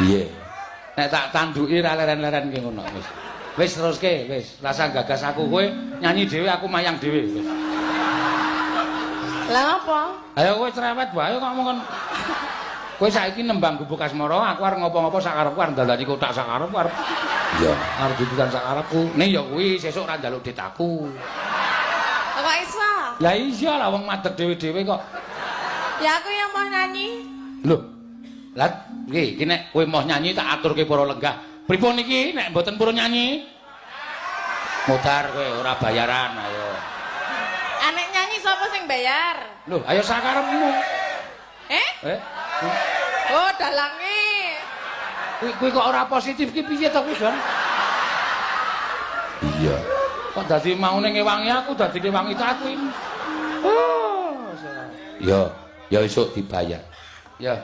Piye? Nek tak tanduki ra leren-leren ki ngono wis. Wis teruske, wis. Rasa gagas aku kowe nyanyi dhewe, aku mayang dhewe wis. Lah ngapa? Ayo kowe cerewet wae kok ngomong. Kowe saiki nembang Gubuk Asmara, aku arep ngopo-ngopo sak karepku, arep ndandani kotak sak karepku, arep iya, arep dudutan sak karepku. Ning ya kuwi sesuk ora njaluk dit aku. Kok iso? Lah iya lah wong madeg dhewe-dhewe kok. Ya aku yang mau nyanyi. Lho. Lah iki iki nek kowe mau nyanyi tak aturke para lenggah. Pripun iki nek mboten purun nyanyi? Mudar kowe ora bayaran ayo. Anek nyanyi sapa sing bayar? Lho, ayo sakarepmu. Eh? Eh? Oh, dalange. Kuwi kuwi kok ora positif ki piye to kuwi, Don? Iya. Kok dadi maune ngewangi aku dadi ngewangi aku iki. Oh, salah. Ya, ya esuk dibayar. Ya.